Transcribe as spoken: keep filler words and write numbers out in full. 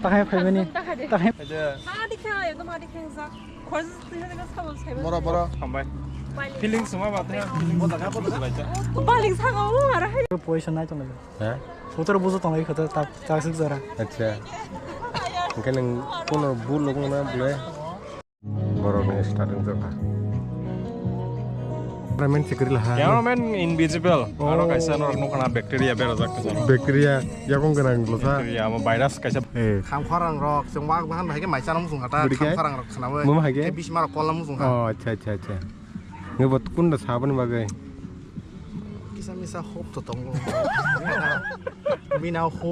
Tahai phaimani. Tahai. Mora, mora. Hambai. Feeling suma ba tha. Baling saka o ara hai. Poisa nai tongo. Ha? Motor bujo tongo kho ta ta suk jara. Acha. Hwnkhe nwng kono bu logo na bole. Borok ni starting jokha. Ramen chikri laha. Cameraman invisible. Oh. Aro kaisa norok nukha na bacteria berajak kaisa. Bacteria yakung gwnang bwsa. Bacteria amo virus kaisa. Eh. Kham khorang rok, chwng wak bahan bahai khe mai chana muchung kha ta, Bwdikhe? Kham khorang rok khwnawi. Mama hai khe? Tei bisma rok kolla muchung kha. Oh, acha, acha, acha. Nge bo kunda sabani bagwi? Kisa misa hope to tongo. Bina hope.